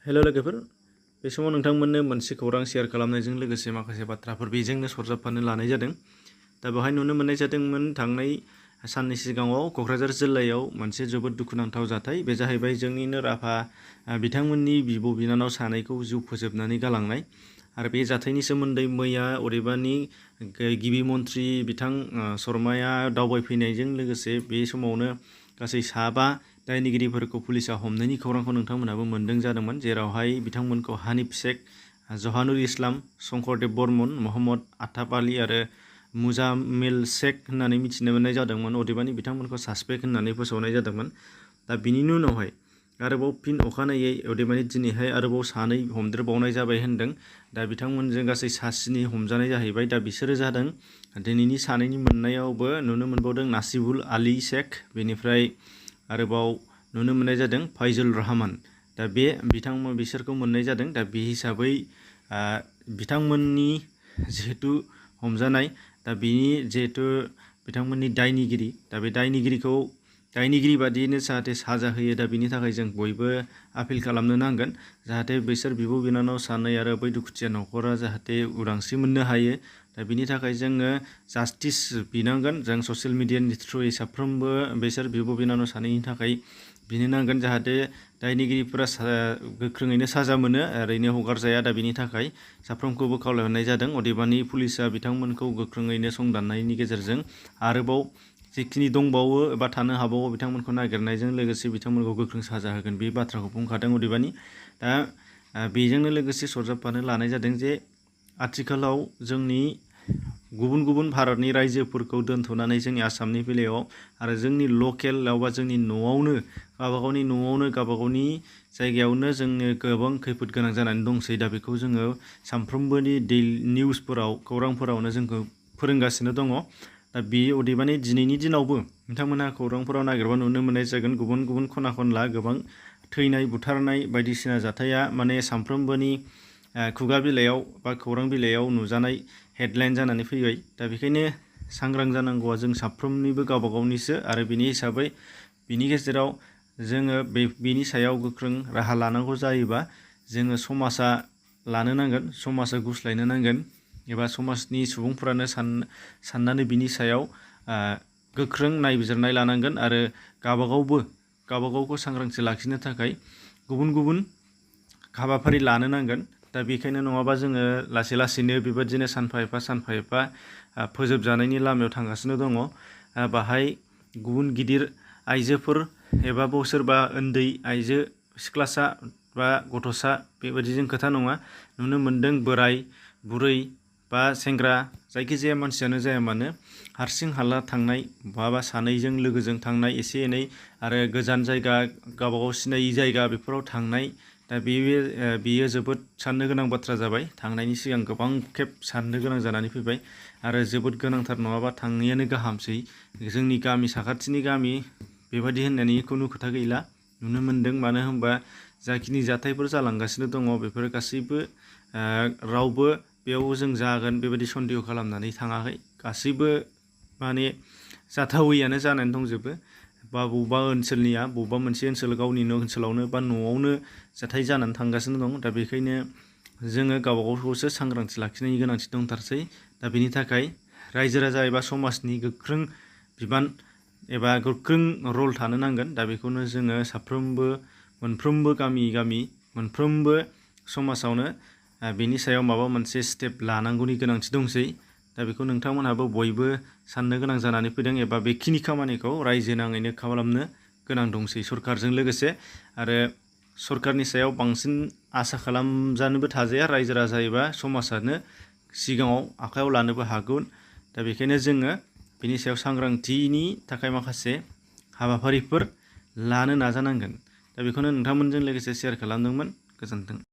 Hello लोगोफोर, बे समाव नोंथांमोननो मोनसे खौरां शेयार खालामनायजों लोगोसे माखासे बाथ्राफोर बेजोंनो सरजाबफानो लानाय जादों। दा बेवहाय नुनो मोननाय जादोंमोन थांनाय साननि सिगाङाव क'क्राझार जिल्लायाव मोनसे जोबोद दुखुनांथाव जाथाय। बे जाहैबाय जोंनिनो राभा बिथांमोननि बिब' बिनानाव सानैखौ जिउ फोजोबनानै गालांनाय। आरो बे जाथायनि सोमोन्दै मैया अदेबानि गिबि मन्थ्रि बिथां शर्माया दावबायफैनायजों लोगोसे बे समावनो गासै 7 दायनिगिरिफोरखौ पुलिसा हमनायनि खौरांखौ नोंथांमोनाबो मोन्दों जादोंमोन, जेरावहाय बिथांमोनखौ हानिफ शेख, जहानुर इस्लाम, शंकरदेब बर्मन, मोहम्मद आताफ आली आरो मुजाम्मिल शेख होननानै मिथिनो मोननाय जादोंमोन। अदेबानि बिथांमोनखौ सासपेक्ट होननानै फोसावनाय जादोंमोन। दा बिनिनो उनावहाय आरोबाव फिन अखानायै अदेबानि दिनैहाय आरोबाव 2 हमदेरबावनाय जाबाय होनदों। दा बिथांमोनजों गासै 7 हमजानाय जाहैबाय। दा बिसोरो जादों दिनैनि 2नि मोननायावबो नुनो मोनबावदों नासिबुल आली शेख, बेनिफ्राय आरोबाव नुनो मोननाय जादों फाइजुल रहमान। दा बे बिसोरखौ मोननाय जादों। दा बे हिसाबै बिथांमोननि जिहेतु हमजानाय, दा बिनि जिहेतु बिथांमोननि दायनिगिरि, दा बे दायनिगिरि बादियैनो जाहाथे साजा होयो। दा बिनि थाखाय जों बयबो आपिल खालामनो नांगोन, जाहाथे बिसोर बिब' बिनानाव 2 आरो बै दुखुथिया न'खरा जाहाथे उदांस्रि मोननो हायो। दा बिनि थाखाय जोङो जास्टिस बिनांगोन। जों ससियेल मिडियानि थ्रुयै साफ्रोमबो बिसोर बिब' बिनानाव 2नि थाखाय बिनो नांगोन, जाहाथे दायनिगिरिफोरा गोख्रोङैनो साजा मोनो, ओरैनो हगारजाया। दा बिनि थाखाय साफ्रोमखौबो खावलायहरनाय जादों। अदेबानि पुलिसा बिथांमोनखौ गोख्रोङैनो संदाननायनि गेजेरजों आरोबाव जिखिनि दंबावो एबा थानो हाबावो बिथांमोनखौ नागिरनायजों लोगोसे बिथांमोनखौ गोख्रों साजा होगोन, बे बाथ्राखौ बुंखादों। अदेबानि दा बेजोंनो लोगोसे सरजाबफानो लानाय जादों जे आथिखालाव जोंनि गुबुन गुबुन भारतनि रायजोफोरखौ दोनथ'नानै जोंनि आसामनि बेलायाव आरो जोंनि लकेलाव बा जोंनि न'आवनो गावबागावनि जायगायावनो जोंनो गोबां खैफोद गोनां जानानै दंसै। दा बेखौ जोङो सानफ्रोमबोनि निउसफोराव खौरांफोरावनो जोंखौ फोरोंगासिनो दङ। दा बे अदेबानि दिनैनि दिनावबो नोंथांमोनहा खौरांफोराव नागिरबा नुनो मोननाय जागोन, गुबुन गुबुन खना खनला गोबां थैनाय बुथारनाय बायदिसिना जाथाया माने सानफ्रोमबोनि खुगा बिलाइयाव बा खौरां बिलाइयाव नुजानाय हेडलाइन जानानै फैबाय। दा बेखायनो सांग्रां जानांगौआ जों साफ्रोमनिबो गावबा गावनिसो। आरो बिनि हिसाबै बिनि गेजेराव जोङो बेनि सायाव गोख्रों राहा लानांगौ जायोबा जोङो समाजा लानो नांगोन, समाजा गुस्लायनो नांगोन, एबा समाजनि सुबुंफोरानो साननानै बिनि सायाव गोख्रों नायबिजिरनाय लानांगोन आरो गावबागावखौ सांग्रांथि लाखिनो थाखाय गुबुन गुबुन हाबाफारि लानो नांगोन। दा बेखायनो नङाबा जोङो लासै लासैनो बेबादिनो सानफा एफा फोजोबजानायनि लामायाव थांगासिनो दङ। बाहाय गुबुन गिदिर आइजोफोर एबा सोरबा उन्दै आइजो सिख्लासा बा गथ'सा बेबादिजों खोथा नङा। नुनो मोनदों बोराय बुरै बा सेंग्रा जायखिजाया मानसियानो जाया मानो हारसिं हाला थांनाय, बहाबा 2जों लोगोजों थांनाय एसे एनै, आरो गोजान जायगा गावबागाव सिनायि जायगा बेफोराव थांनाय। दा बेयो जोबोद साननो गोनां बाथ्रा जाबाय। थांनायनि सिगां गोबां खेब साननो गोनां जानानै फैबाय आरो जोबोद गोनांथार, नङाबा थाङैयानो गाहामसै। जोंनि गामि साखाथिनि गामि बेबादि होननानै खुनु खोथा गैला। नुनो मोनदों, मानो होनबा जाखिनि जाथायफोर जालांगासिनो दङ बेफोर गासैबो रावबो बेयाव जों जागोन बेबायदि सन्देह खालामनानै थाङाखै। गासैबो माने जाथावैयानो जानानै दंजोबो। बा बबेबा ओनसोलनिया बबेबा मोनसे गावनिनो ओनसोलावनो बा न'आवनो जाथाय जानानै थांगासिनो दं। दा बेखायनो जोङो गावबागावखौसो सांग्रांथि लाखिनायनि गोनांथि दंथारसै। दा बेनि थाखाय रायजो राजा एबा समाजनि गोख्रों बिबान एबा गोख्रों रल थानो नांगोन। दा बेखौनो जोङो साफ्रोमबो मोनफ्रोमबो गामि मोनफ्रोमबो समाजावनो बेनि सायाव माबा मोनसे स्टेप लानांगौनि गोनांथि दंसै। दा बेखौ नोंथांमोनहाबो बयबो साननो गोनां जानानै फैदों, एबा बेखिनि खामानिखौ रायजो नाङैनो खालामनो गोनां दंसै सरकारजों लोगोसे। आरो सरकारनि सायाव बांसिन आसा खालामजानोबो थाजाया। रायजो राजा एबा समाजानो सिगाङाव आखायाव लानोबो हागौ। दा बेखायनो जोङो बेनि सायाव सांग्रांथिनि थाखाय माखासे हाबाफारिफोर लानो नाजानांगोन। दा बेखौनो नोंथांमोनजों लोगोसे शेयार खालामदोंमोन। गोजोन्थों।